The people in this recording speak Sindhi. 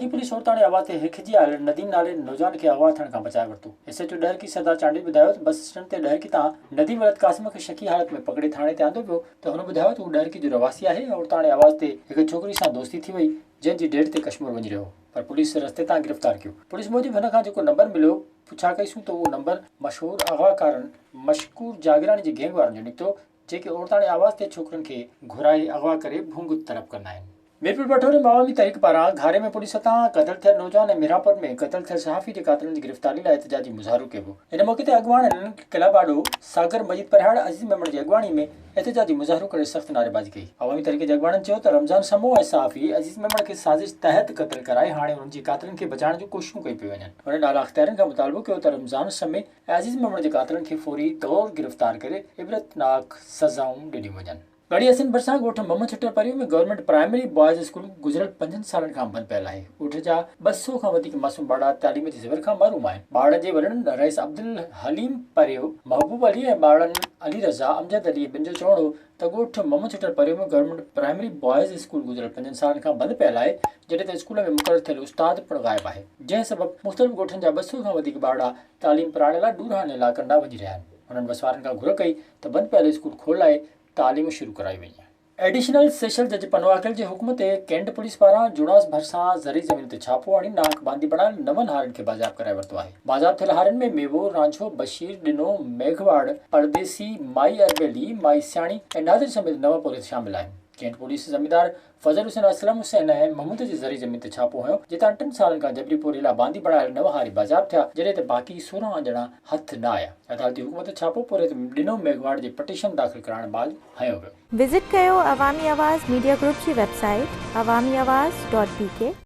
ڏهرڪي پوليس عورتاڻي آواز تي هرکجي آيل نديم نالي نوجوان کي اغوا ٿيڻ کان بچائي ورتو. S H O Daharki Sardar Chandio ٻڌايو ته بس اسٽينڊ تي ڏهرڪي تان نديم ولد قاسم کي شڪي حالت ۾ پڪڙي ٿاڻي تي آندو ويو ته هن ٻڌايو ته هو ڏهرڪي جو رهواسي آهي ۽ عورتاڻي آواز تي هڪ ڇوڪري سان دوستي ٿي وئي جنهن جي ڊيٽ تي ڪشمور وڃي رهيو هو پر پوليس رستي تان گرفتار ڪيو. پوليس موجب هن کان جيڪو نمبر مليو پڇا ڪئي سون ته اهو نمبر مشهور اغواڪارن مشڪور جاگيراڻي جي گينگ وارن جو نڪتو جيڪي عورتاڻي آواز تي ڇوڪرين کي گهرائي اغوا ڪري ڀونگ طلب ڪندا آهن. ميرپور بٺوري ۾ عوامي تحريڪ پاران گهاري ۾ پوليس هٿان قتل ٿيل نوجوان ۽ ميرانپور ۾ قتل ٿيل صحافي جي قاتلن جي گرفتاري لاء احتجاجي مظاهرو ڪيو ويو. ان موقعي تي اڳواڻن ڪلب آڏو ساگر مجيد پرهياڙ، عزيز ميمڻ جي اڳواڻي ۾ احتجاجي مظاهرو ڪري سخت نعريبازي ڪئي. عوامي تحريڪ جي اڳواڻن چيو ته رمضان سمون ۽ صحافي عزيز ميمڻ کي سازش تحت قتل ڪرائي هاڻي انهن جي قاتلن کي بچائڻ جون ڪوششون ڪيون پيون وڃن. هنن اعليٰ اختيارين کان مطالبو ڪيو ته رمضان سمي ۽ عزيز ميمڻ جي قاتلن کي فوري طور گرفتار ڪري عبرتناڪ سزائون ڏنيون وڃن. ڳڙهي حسين ڀرسان ڳوٺ Muhammad Chhattar Parhio ۾ government primary boys school گذريل پنجن سالن کان بند پيل آهي. ڳوٺ جا 200 کان وڌيڪ معصوم ٻارڙا تعليم جي زيور کان محروم آهن. ٻارڙن جي وڏڙن رئيس عبدالحليم پريو، محبوب علي ۽ ٻارڙن علي رضا، امجد علي ۽ ٻين جو چوڻ هو ته ڳوٺ محمد ڇٽر پريو ۾ گورنمينٽ پرائمري بوائز اسڪول گذريل پنجن سالن کان بند پيل آهي جڏهن ته اسڪول ۾ مقرر ٿيل استاد پڻ غائب آهي جنهن سبب مختلف ڳوٺن جا 200 کان وڌيڪ ٻارڙا تعليم پرائڻ لاء ڏورانهن علائقن ڏانهن وڃي رهيا آهن. هنن وسوارن کان گهر ڪئي ته بند پيل اسڪول کولائي تعليم شروع ڪرائي وڃي. ايڊيشنل سيشل جج پنوعاقل جي حڪم تي ڪينٽ پوليس پاران جوڻاس ڀرسان زرعي زمين تي ڇاپو هڻي ناحق باندي بڻايل نون هارين کي بازياب ڪرائي ورتو آهي. بازياب ٿيل هارين ۾ ميوو، رانجهو، بشير، ڏنو، ميگهواڙ، پرديسي، مائي اربيلي، مائي سياڻي ۽ نادر سميت نو پورهيت شامل آهن. ڪينٽ پوليس زميندار فضل حسين اسلم حسين ۽ محمود جي زرعي زمين تي ڇاپو هنيو، جتان ٽن سالن کان جبري پورهيي لاء باندي بڻايل نو هاري بازياب ٿيا، جڏهن ته باقي 16 ڄڻا هٿ نه آيا. عدالتي حڪم تي ڇاپو پورهيت ڏنو ميگهواڙ جي پٽيشن داخل ڪرائڻ بعد هنيو ويو. وزٽ ڪيو عوامي آواز ميڊيا گروپ جي website Awami Awaz dot B K.